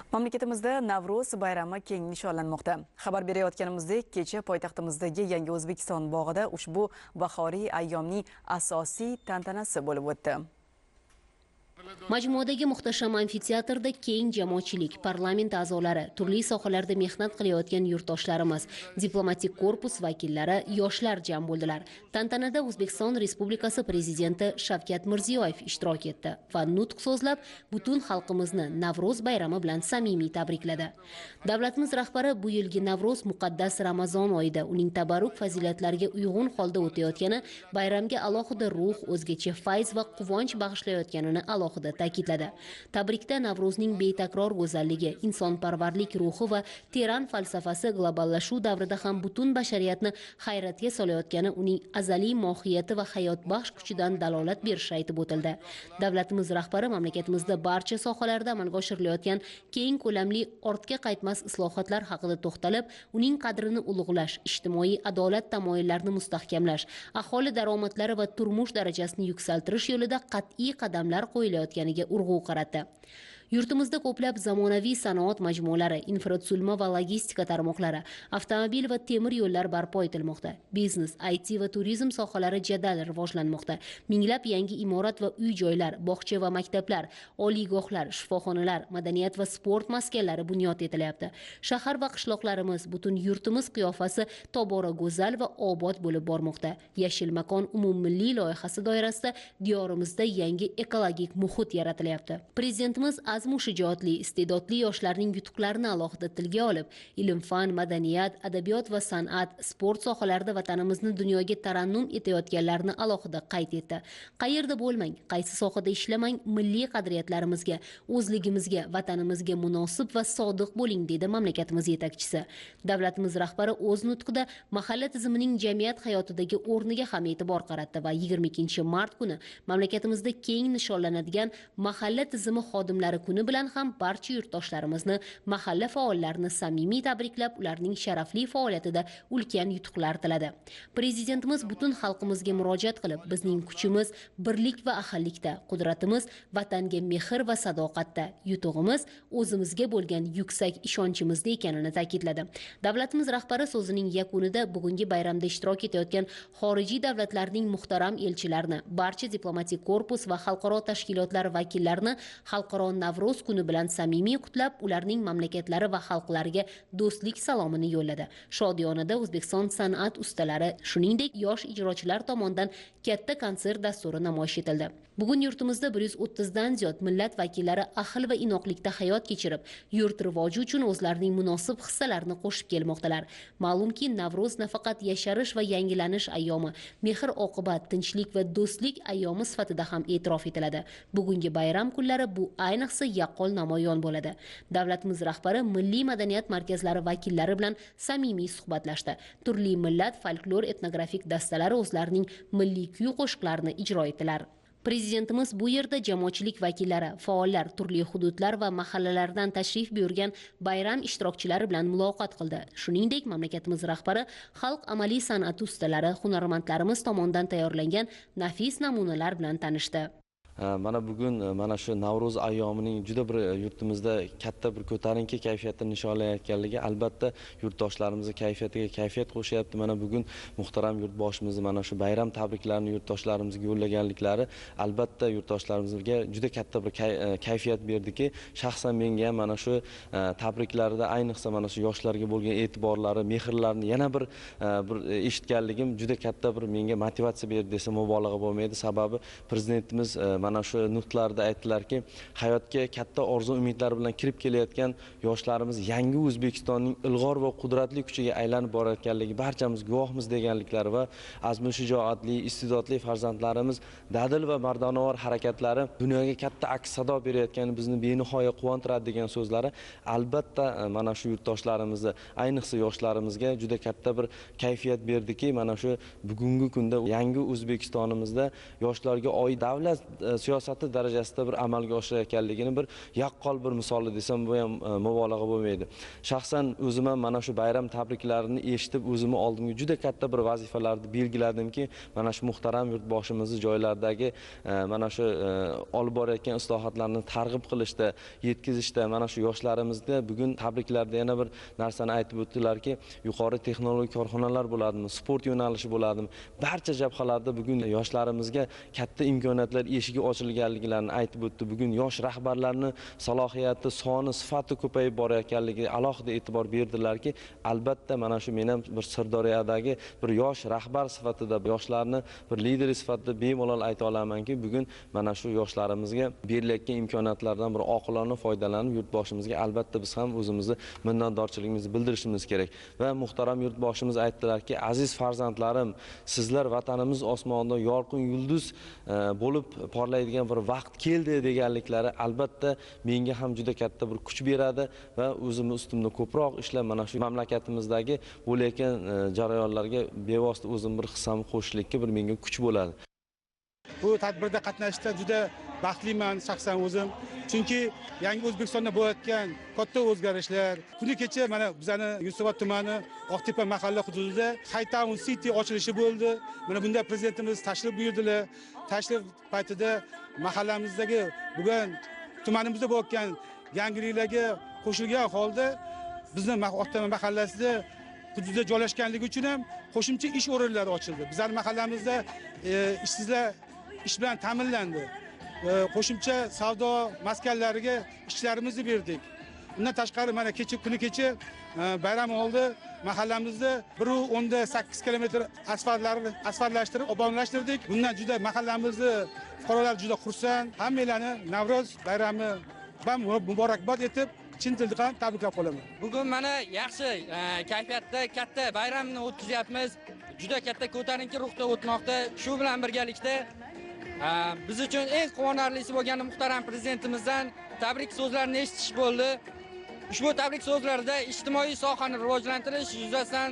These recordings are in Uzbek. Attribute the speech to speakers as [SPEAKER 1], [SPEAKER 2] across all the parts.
[SPEAKER 1] Mamlakatimizda Navro'z bayrami keng nishonlanmoqda. Xabar berayotganimizdek, kecha poytaxtimizdagi Yangi O'zbekiston bog'ida ushbu bahoriy ayyomning asosiy tantanasi bo'lib o'tdi.
[SPEAKER 2] Majmuadagi muhtasham amfiteatrda keng jamoatchilik, parlament a'zolari, turli sohalarda mehnat qilayotgan yurtdoshlarimiz, diplomatik korpus vakillari, yoshlar jam bo'ldilar. Tantanada O'zbekiston Respublikasi prezidenti Shavkat Mirziyoyev ishtirok etdi va nutq so'zlab, butun xalqimizni Navro'z bayrami bilan samimiy tabrikladi. Davlatimiz rahbari bu yilgi Navro'z muqaddas Ramazon oyida uning tabarruk fazilatlariga uyg'un holda o'tayotgani, bayramga alohida ruh, o'zgacha fayz va quvonch bag'ishlayotganini alohida ta'kidladi. Tabrikda Navro'zning betakror go'zalligi, insonparvarlik ruhi va teran falsafasi globallashuv davrida ham butun bashariyatni hayratga solayotgani uning azaliy mohiyati va hayotbaxsh kuchidan dalolat berishi aytib o'tildi. Davlatimiz rahbari mamlakatimizda barcha sohalarda amalga oshirilayotgan keng ko'lamli ortga qaytmas islohotlar haqida to'xtalib, uning qadrini ulug'lash, ijtimoiy adolat tamoyillarini mustahkamlash, aholi daromadlari va turmush darajasini yuksaltirish yo'lida qat'iy qadamlar qo'yilayotganiga urg'u qaratdi. Yurtimizda ko'plab zamonaviy sanoat majmualari, infratuzilma va logistika tarmoqlari, avtomobil va temir yo'llar barpo etilmoqda. Biznes, IT va turizm sohalari jadal rivojlanmoqda. Minglab yangi imorat va uy-joylar, bog'cha va maktablar, oliygohlar, shifoxonalar, madaniyat va sport maskanlari bunyod etilyapti. Shahar va qishloqlarimiz, butun yurtimiz qiyofasi tobora go'zal va obod bo'lib bormoqda. Yashil makon umummilliy loyihasi doirasida diyorimizda yangi ekologik muhit yaratilyapti. Prezidentimiz azmu shijoatli, iste'dodli yoshlarning yutuqlarini alohida tilga olib, ilm-fan, madaniyat, adabiyot va san'at, sport sohalarida vatanimizni dunyoga tarannum etayotganlarni alohida qayd etdi. Qayerda bo'lmang, qaysi sohada ishlamang, milliy qadriyatlarimizga, o'zligimizga, vatanimizga munosib va sodiq bo'ling, dedi mamlakatimiz yetakchisi. Davlatimiz rahbari o'z nutqida mahalla tizimining jamiyat hayotidagi o'rniga ham e'tibor qaratdi va 22-mart kuni mamlakatimizda keng nishonlanadigan mahalla tizimi xodimlari kuni bilan ham barcha yurtdoshlarimizni, mahalla faollarini samimiy tabriklab, ularning sharafli faoliyatida ulkan yutuqlar tiladi. Prezidentimiz butun xalqimizga murojaat qilib, bizning kuchimiz birlik va ahillikda, qudratimiz vatanga mehr va sadoqatda, yutug'imiz o'zimizga bo'lgan yuksak ishonchimizda ekanini ta'kidladi. Davlatimiz rahbari so'zining yakunida bugungi bayramda ishtirok etayotgan xorijiy davlatlarning muhtaram elchilarini, barcha diplomatik korpus va xalqaro tashkilotlar vakillarini xalqaro Navro'z kuni bilan samimiy qutlab, ularning mamlakatlari va xalqlariga do'stlik salomini yo'lladi. Shodiyonada O'zbekiston san'at ustalari, shuningdek yosh ijrochilar tomonidan katta konsert dasturi namoyish etildi. Bugun yurtimizda 130 dan ziyod millat vakillari ahil va inoqlikda hayot kechirib, yurt rivoji uchun o'zlarining munosib hissalarini qo'shib kelmoqdalar. Ma'lumki, Navro'z nafaqat yasharish va yangilanish ayyomi, mehr-oqibat, tinchlik va do'stlik ayyomi sifatida ham e'tirof etiladi. Bugungi bayram kunlari bu ayniqsa yaqqol namoyon bo'ladi. Davlatimiz rahbari milliy madaniyat markazlari vakillari bilan samimiy suhbatlashdi. Turli millat folklor etnografik dastalari o'zlarining milliy kuy-qo'shiqlarini ijro etdilar. Prezidentimiz bu yerda jamoatchilik vakillari, faollar, turli hududlar va mahallalardan tashrif buyurgan bayram ishtirokchilari bilan muloqot qildi. Shuningdek, mamlakatimiz rahbari xalq amaliy san'ati ustalari, hunarmandlarimiz tomonidan tayyorlangan nafis namunalar bilan tanishdi.
[SPEAKER 3] Mana bugun mana shu Navro'z ayyomining juda bir yurtimizda katta bir ko'tarinki kayfiyatda nishonlanayotganligi albatta yurtdoshlarimizning kayfiyatiga kayfiyat qo'shyapti. Mana bugun muhtaram yurtboshimiz mana shu bayram tabriklarini yurtdoshlarimizga yo'llaganliklari albatta yurtdoshlarimizga juda katta bir kayfiyat berdiki, shaxsan menga ham mana shu tabriklarda ayniqsa mana shu yoshlarga bo'lgan e'tiborlari, mehrlarini yana bir eshitganligim juda katta bir menga motivatsiya berdi desam mubolag'a bo'lmaydi. Sababi prezidentimiz mana shu nutqlarda aytdilarki, hayotga katta orzu umidlar bilan kirib kelayotgan yoshlarimiz yangi O'zbekistonning ilg'or va qudratli kuchiga aylanib borayotganligi barchamiz guvohmiz deganliklari va azmu shijoatli, iste'dodli farzandlarimiz dadil va mardonavor harakatlari dunyoga katta aks sado berayotgani bizni benihoya quvontiradi degan so'zlari albatta mana shu yurtdoshlarimizni, ayniqsa yoshlarimizga juda katta bir kayfiyat berdiki, mana shu bugungi kunda yangi O'zbekistonimizda yoshlarga oid davlat siyosati darajasida bir amalga oshirayotganligini bir yaqqol bir misoli desam bu ham mubolag'a bo'lmaydi. Shaxsan o'zim ham mana shu bayram tabriklarini eshitib o'zimni oldimga juda katta bir vazifalarni belgiladimki, mana shu muhtaram yurtboshimizni joylardagi mana shu olib borayotgan islohotlarni targ'ib qilishda, yetkazishda mana shu yoshlarimizda bugun tabriklarda yana bir narsani aytib o'tdilarki, yuqori texnologik korxonalar bo'ladimi, sport yo'nalishi bo'ladimi, barcha jabhalarda bugun yoshlarimizga katta imkoniyatlar eshigi ochilganliklarini aytib o'tdi. Bugun yosh rahbarlarning salohiyati, soni, sifati ko'payib borayotganligiga alohida e'tibor berdilarki, albatta mana shu men ham bir Sirdaryodagi bir yosh rahbar sifatida, yoshlarni bir lideri sifatida bemalol ayta olamanki, bugun mana shu yoshlarimizga berilayotgan imkoniyatlardan bir oqilona foydalanib yurtboshimizga albatta biz ham o'zimizni minnatdorchiligimizni bildirishimiz kerak. Va muhtaram yurtboshimiz aytdilarki, aziz farzandlarim, sizlar vatanimiz osmonida yorqin yulduz bo'lib porlaydigan bir vaqt keldi deganliklari albatta menga ham juda katta bir kuch beradi va o'zimni ustimda ko'proq ishlab mana shu mamlakatimizdagi bo'layotgan jarayonlarga bevosita o'zim bir hissamni qo'shishlikka bir menga kuch bo'ladi.
[SPEAKER 4] Bu tadbirda qatnashishdan juda baxtliman shaxsan o'zim. Chunki yangi O'zbekistonda bo'layotgan katta o'zgarishlar, kuni kecha mana bizani Yunusobod tumani Oqtepa mahalla hududida Hightown City ochilishi bo'ldi. Mana bunda prezidentimiz tashrif buyurdilar. Tashrif paytida mahallamizdagi bugun tumanimizda bo'layotgan yangiliklarga qo'shilgan holda bizni Oqtepa mahallasida hududda joylashganligi uchun ham qo'shimcha ish o'rinlari ochildi. Bizning mahallamizda ishsizlar ish bilan ta'minlandi. Qo'shimcha savdo maskanlariga ishchilarimizni berdik. Undan tashqari mana kecha kuni kecha bayram oldi mahallamizda 1.8 kilometr asfaltlarni asfaltlashtirib, obodonlashtirdik. Bundan juda mahallamizni fuqarolar juda xursand. Hammanglarni Navro'z bayrami bilan muborakbod etib chin dildan tabriklab qolaman.
[SPEAKER 5] Bugun mana yaxshi kayfiyatda katta bayramni o'tkazyapmiz. Juda katta ko'tarinki ruhda o'tmoqda. Shu bilan birgalikda biz uchun eng quvonarlisi bo'lgan muhtaram prezidentimizdan tabrik so'zlarini eshitish bo'ldi. Ushbu tabrik so'zlarida ijtimoiy sohani rivojlantirish yuzasidan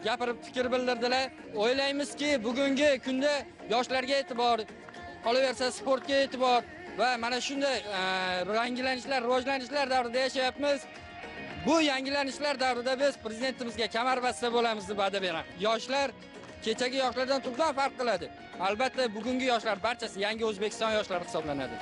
[SPEAKER 5] gapirib fikr bildirdilar. O'ylaymizki, bugungi kunda yoshlarga e'tibor, qolaversa sportga e'tibor va mana shunday yangilanishlar, rivojlanishlar davrida yashayapmiz. Bu yangilanishlar davrida biz prezidentimizga kamarbasta bo'lamiz deb va'da beraman. Yoshlar kechagi yoshlardan tubdan farq qiladi. Albatta bugungi yoshlar barchasi yangi O'zbekiston yoshlari hisoblanadi.